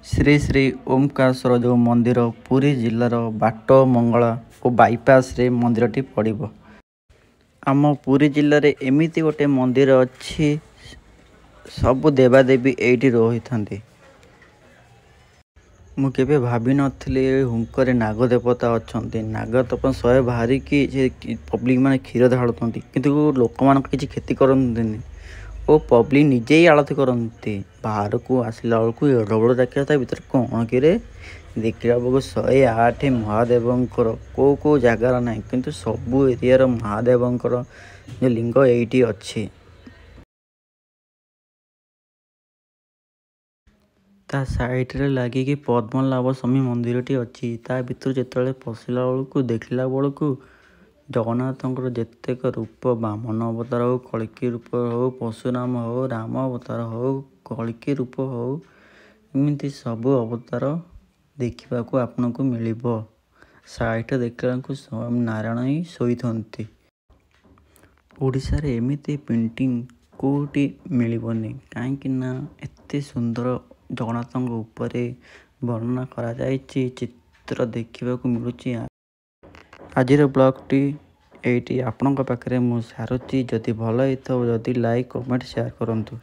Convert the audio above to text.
ଶ୍ରୀ ଶ୍ରୀ ଓମକାରେଶ୍ୱର ଯେଉଁ ମନ୍ଦିର, ପୁରୀ ଜିଲ୍ଲାର ବାଟ ମଙ୍ଗଳା ଓ ବାଇପାସରେ ମନ୍ଦିରଟି ପଡ଼ିବ। ଆମ ପୁରୀ ଜିଲ୍ଲାରେ ଏମିତି ଗୋଟେ ମନ୍ଦିର ଅଛି, ସବୁ ଦେବାଦେବୀ ଏଇଠି ରହିଥାନ୍ତି। ମୁଁ କେବେ ଭାବିନଥିଲି ଏ ହୁଙ୍କରେ ନାଗ ଦେବତା ଅଛନ୍ତି। ନାଗ ଦେବତା ଶହେ ବାହାରିକି ସେ ପବ୍ଲିକ ମାନେ କ୍ଷୀର ଢାଳୁଛନ୍ତି, କିନ୍ତୁ ଲୋକମାନଙ୍କ କିଛି କ୍ଷତି କରନ୍ତିନି ଓ ପବ୍ଲିକ ନିଜେ ହିଁ ଆଳତି କରନ୍ତି। ବାହାରକୁ ଆସିଲା ବେଳକୁ ଏଡ଼େ ବଡ଼ ଜାଗା, ତା ଭିତରେ କ'ଣ କିରେ? ଦେଖିଲା ବେଳକୁ 108 ମହାଦେବଙ୍କର, କେଉଁ କେଉଁ ଜାଗାର ନାହିଁ, କିନ୍ତୁ ସବୁ ଏରିଆର ମହାଦେବଙ୍କର ଲିଙ୍ଗ ଏଇଠି ଅଛି। ତା ସାଇଡ଼ରେ ଲାଗିକି ପଦ୍ମନାଭ ସ୍ୱାମୀ ମନ୍ଦିରଟି ଅଛି। ତା ଭିତରୁ ଯେତେବେଳେ ପଶିଲା ବେଳକୁ ଦେଖିଲା ବେଳକୁ ଜଗନ୍ନାଥଙ୍କର ଯେତେକ ରୂପ, ବାମନ ଅବତାର ହଉ, କଳ୍କୀ ରୂପ ହଉ, ପରଶୁରାମ ହଉ, ରାମ ଅବତାର ହଉ, କଳ୍କୀ ରୂପ ହଉ, ଏମିତି ସବୁ ଅବତାର ଦେଖିବାକୁ ଆପଣଙ୍କୁ ମିଳିବ। ସାଇଡ଼ରେ ଦେଖିଲା ବେଳକୁ ସ୍ୱୟଂ ନାରାୟଣ ହିଁ ଶୋଇଥାନ୍ତି। ଓଡ଼ିଶାରେ ଏମିତି ପେଣ୍ଟିଂ କେଉଁଠି ମିଳିବନି, କାହିଁକି ନା ଏତେ ସୁନ୍ଦର ଜଗନ୍ନାଥଙ୍କ ଉପରେ ବର୍ଣ୍ଣନା କରାଯାଇଛି, ଚିତ୍ର ଦେଖିବାକୁ ମିଳୁଛି। ଆଜିର ବ୍ଲଗ୍ଟି ଏଇଠି ଆପଣଙ୍କ ପାଖରେ ମୁଁ ସାରୁଛି। ଯଦି ଭଲ ହେଇଥିବ, ଯଦି ଲାଇକ୍, କମେଣ୍ଟ, ସେୟାର କରନ୍ତୁ।